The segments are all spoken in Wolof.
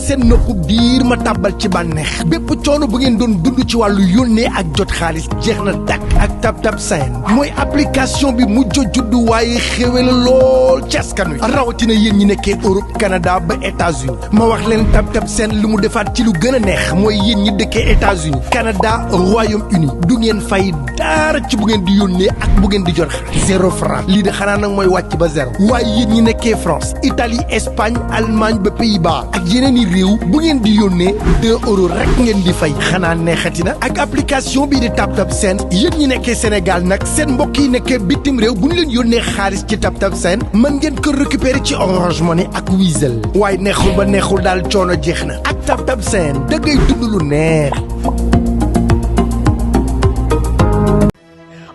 seen nopp biir ma tàbbal ci bànneex bépp coono bu ngeen doon dund ci wàllu yónnee ak jot xaalis jeex na dàkk ak TapTap Send mooy application bi mujj juddu waaye xéwé la lool ci askan wi rawatina yéen ñi nekkee Europe Canada ba États-Unis ma wax leen TapTap Send lu mu defaat ci lu gën a neex mooy yéen ñi dëkkee États-Unis Canada Royaume-Uni du ngeen fay dara ci bu ngeen di yónnee ak bu ngeen di jot xaalis 0 franc lii de xanaa nag mooy wàcc ba zéro waaye yéen ñi nekkee France Italie Espagne Allemagne ba Pays-Bas ak yeneen i réew bu ngeen di yónnee 2 euros rek ngeen di fay xanaa neexati na ak application bii di TapTap Send yéen ñi nekkee Sénégal nag seen mbokk yi nekkee bitim réew bu ñu leen yónnee xaalis ci TapTap Send mën ngeen ko récupérer ci Orange Money ak Wizall waaye neexul ba neexul daal coono jeex na ak TapTap Send da ngay dund lu neex.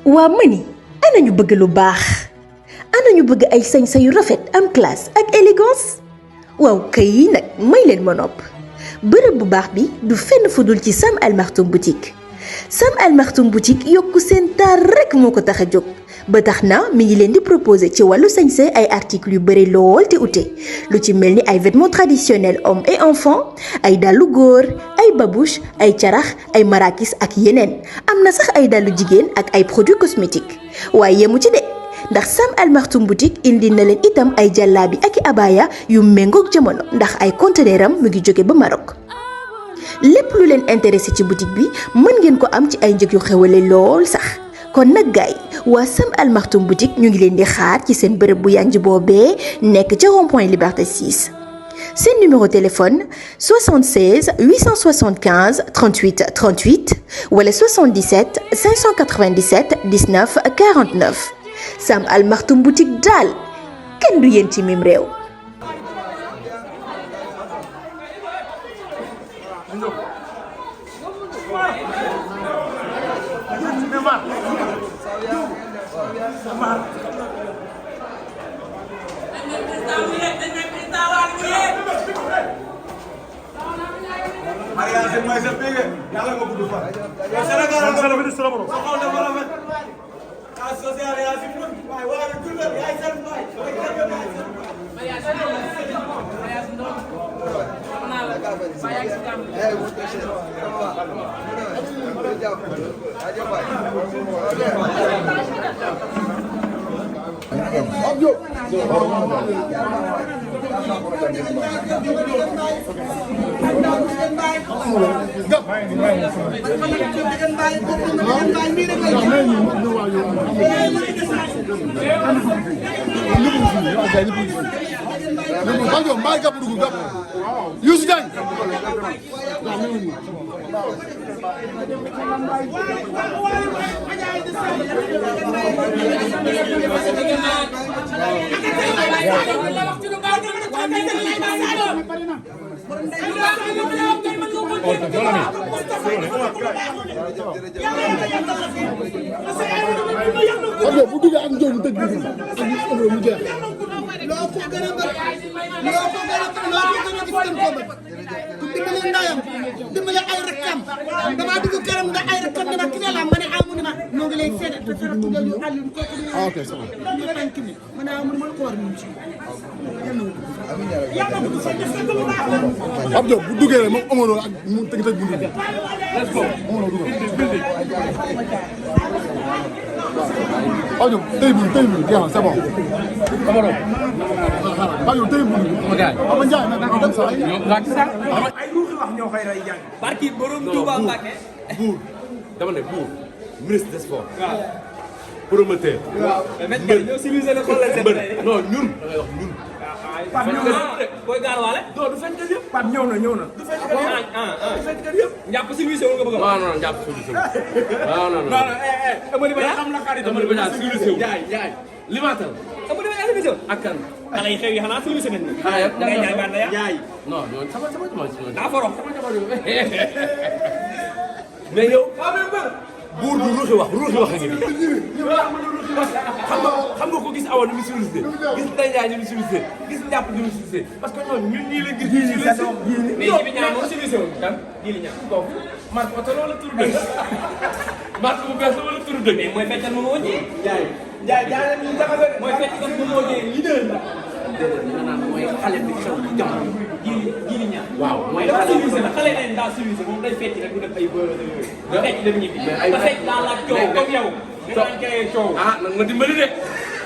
waa mani ana ñu bëgg lu baax ana ñu bëgg ay sañsa yu rafet am classe ak élégance waaw kay nag may leen ma nopp bërëb bu baax bi du fenn fudul ci Sam Al Maktoum boutique Sam Al Maktoum boutique yokku seen taar rek moo ko tax a jóg ba tax na mi ngi leen di proposer ci wàllu sañse ay articles yu bëri lool te ute lu ci mel ni ay vêtements traditionnels hommes et enfants ay dàllu góor ay babouche ay carax ay marakis ak yeneen am na sax ay dàllu jigéen ak ay produits cosmétiques waaye yemu ci de ndax Sam Al Maktoum boutique indi na leen itam ay jàllaabi ak i abaya yu méngoog jamono ndax ay conteneur am mu ngi jóge ba Maroc lépp lu leen intéressé ci boutique bi mën ngeen ko am ci ay njëg yu xewale lool sax kon nag gaay waa Sam Al Maktoum boutique ñu ngi leen di xaar ci seen bërëb bu yanj boobee nekk ca rond-point Liberté 6 seen numéro téléphone 76 875 38 38 wala 77 597 19 49 Sam Al Maktoum boutique daal kenn du yéen ci mim réew. bu duggee ak njóobu tëj bi ak mu jeex loo ko gën a ku dimbale ndayam dimbale ay rakkam dama dugg këram nga ay rakkam ne ma ki ne la ma ne amu ni ma noo ngi lay seede te fekk tuddal yu Aliou kooku du ok c'est bon ñu tànk mi ma ne amu ma ko war ñu ci Abdou bu duggee rek moom Omaro ak mu tëj buntu bi Omaro dugal Abdou tey bu jeex c'est bon Omaro Abdou tey bu Aba Ndiaye nag am sa ay ruuxi wax ñoo koy rey jàng barki borom Touba Mbacké buur dama ne buur ministre des sports promoteur mbër non ñun da ngay wax ñun Pape ñëw na booy gaar waale non du fekkee yëpp Pape ñëw na du fekkee yëpp njàpp si wii nga bëgg a non non jàpp suñu non Amady Ba xam na xarit dama ne ba jaay limatal Amady Ba émission ak kan xale yi xew yi xanaa suñu semaine ni xanaa yëpp ngay jaay bànn ya yaay non non sama daa foro mais yow buur du ruuxi wax a ngi xam nga ko gis awa ni mu civilisé gis Ndeye Ndiaye ni mu civilisé gis njàpp ni mu civilisé parce que ñoom ñun ñii la gis mais ji bi ñaa moom civilisé wu kan ji li ñaa kooku marque oto la wala turu dëgg marque bu bees la wala turu dëgg mais mooy feccal moom woo ji jaay ñu jaxase mooy feccal moom woo ji leader la déedéet nga naan mooy xale bi xew ci jamono. ji ñaar. waaw mooy dafa xale bi civilisé la xale yi daa civilisé moom day fecc rek du def ay bërëb yooyu. fecc dem ñibbi. mais ay te fecc daa laaj coow comme yow. nga daan créé coow. ah nag ma dimbali de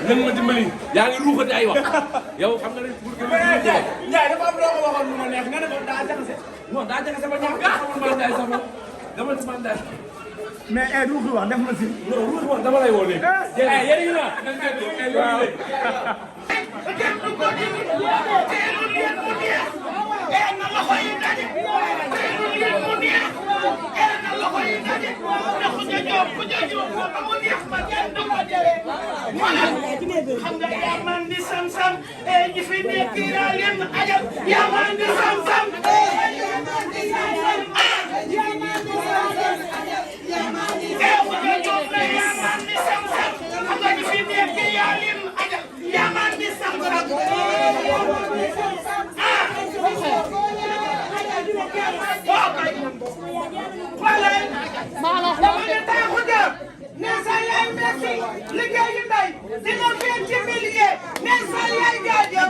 nag ma dimbali yaa ngi ruuxati ay wax yow xam nga ne pour que. mais Ndiaye dafa am loo ko waxoon lu ma neex nga ne ko daa jaxase. non daa jaxase ba ñaax nga xamul mandaay sax moom dama ci mandaay. mais ruuxi wax def ma si. non ruuxi wax dama lay woo léegi. yéen a ngi naan. waaw. xam nga yaa man di sam-sam ñi fi nekk yaa leen ajal yaa man di sam-sam yaa man di sam-sam yaa man di sam-sam yaa man di sam-sam xam nga ñi fi nekk yaa leen ajal yaa man di sam-sam dama ne taaxu dem ne sa yaay merci liggéeyu ndey dina feeñ ci milieu ne sa yaay jaajëf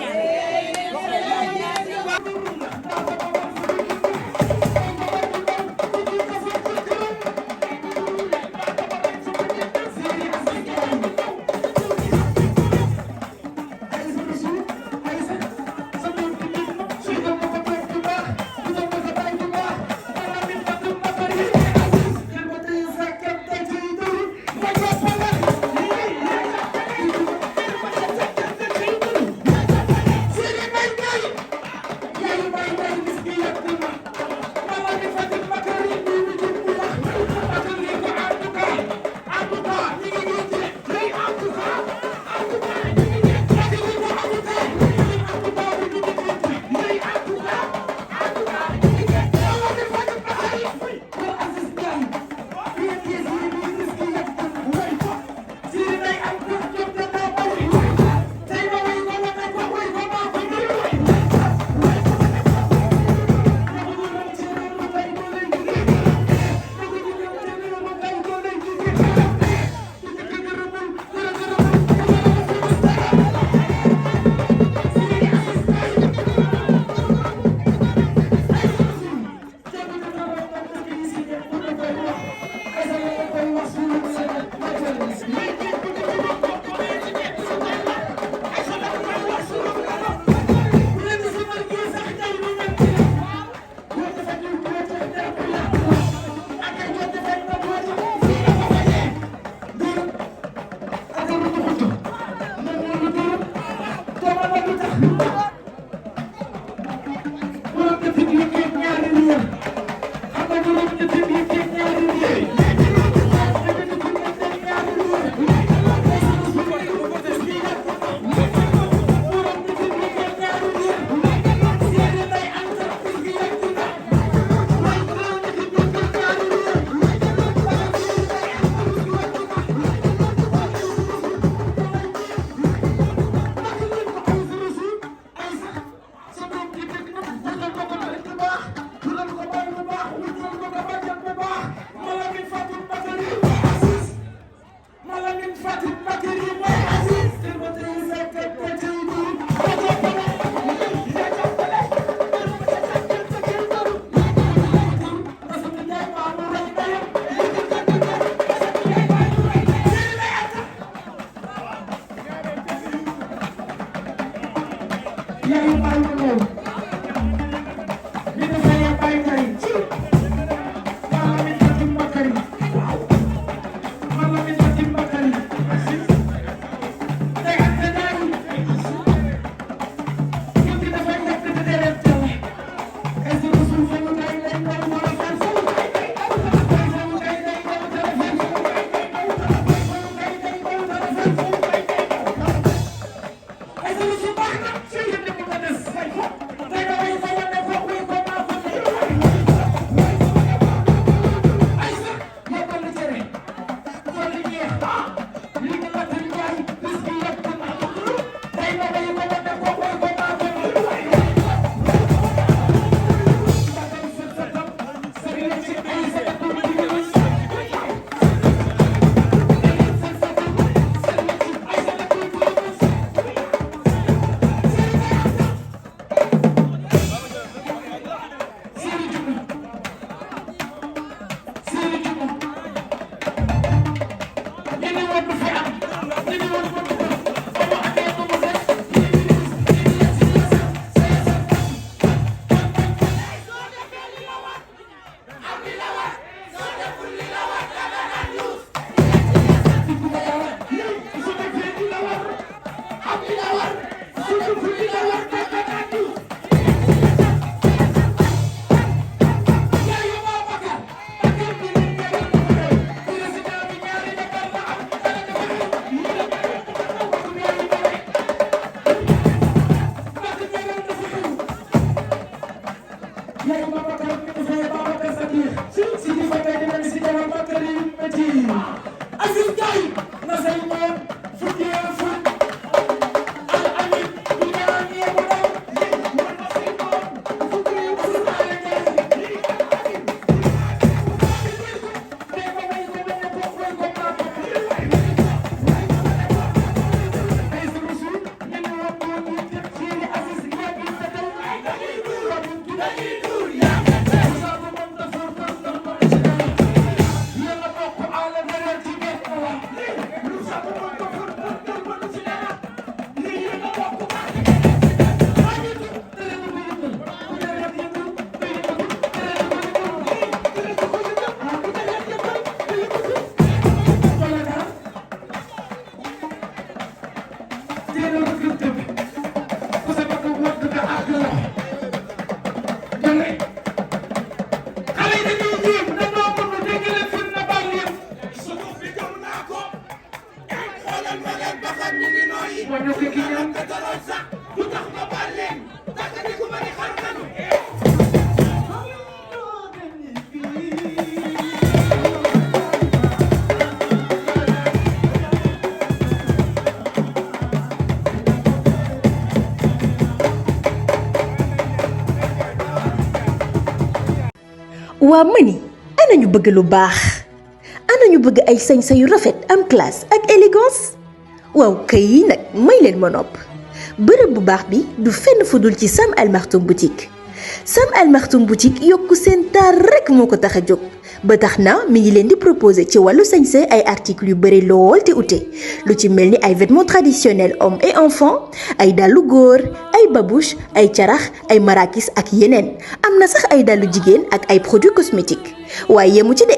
waa mani ana ñu bëgg lu baax ana ñu bëgg ay sañse yu rafet am classe ak élégance waaw kay nag may leen ma nopp bërëb bu baax bi du fenn fudul ci Sam Al Maktoum boutique Sam Al Maktoum boutique yokku seen taar rek moo ko tax a jóg ba tax na mi ngi leen di proposer ci wàllu sañse ay articles yu bëri lool te ute lu ci mel ni ay vêtements traditionnels hommes et enfants ay dàllu góor ay babouche ay carax ay marakis ak yeneen am na sax ay dàllu jigéen ak ay produits cosmétiques waaye yemu ci de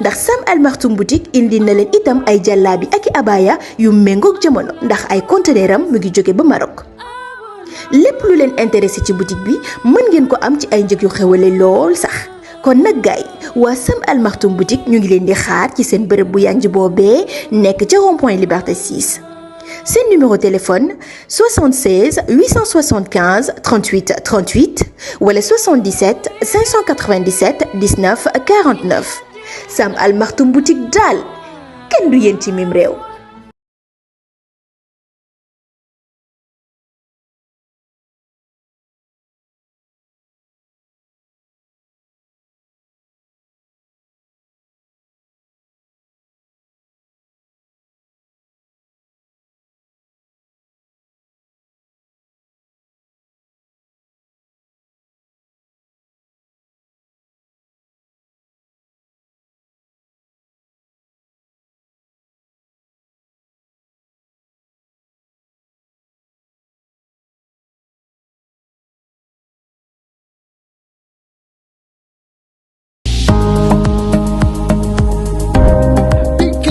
ndax Sam Al Maktoum boutique indi na leen itam ay jàllaabi ak i abaya yu méngoog jamono ndax ay conteneur am mu ngi jóge ba Maroc lépp lu leen intéressé ci boutique bi mën ngeen ko am ci ay njëg yu xewale lool sax kon nag gaay waa Sam Al Maktoum boutique ñu ngi leen di xaar ci seen bërëb bu yanj boobee nekk ca rond-point Liberté 6 seen numéro téléphone 76 875 38 38 wala 77 597 19 49 Sam Al Maktoum boutique daal kenn du yéen ci mim réew.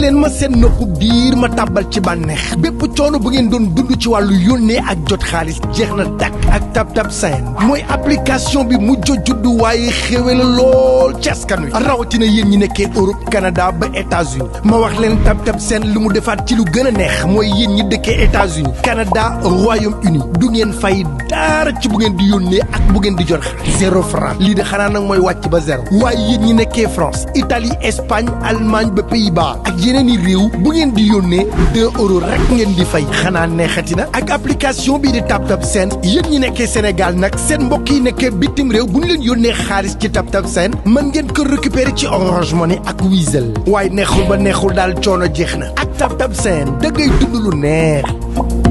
leen ma seen nopp biir ma tàbbal ci bànneex bépp coono bu ngeen doon dund ci wàllu yónnee ak jot xaalis jeex na dakk ak TapTap Send mooy application bi mujj juddu waaye xéwé la lool ci askan wi rawatina yéen ñi nekkee Europe Canada ba États-Unis ma wax leen TapTap Send lu mu defaat ci lu gën a neex mooy yéen ñi dëkkee États-Unis Canada Royaume-Uni du ngeen fay dara ci bu ngeen di yónnee ak bu ngeen di jot xaalis 0 franc lii de xanaa nag mooy wàcc ba zéro waaye yéen ñi nekkee France Italie Espagne Allemagne ba Pays-Bas ak yeneen i réew bu ngeen di yónnee 2 euros rek ngeen di fay xanaa neexati na ak application bii di TapTap Send yéen ñi nekkee Sénégal nag seen mbokk yi nekkee bitim réew bu ñu leen yónnee xaalis ci TapTap Send mën ngeen ko récupérer ci Orange Money ak Wizall waaye neexul ba neexul daal coono jeex na ak TapTap Send da ngay dund lu neex.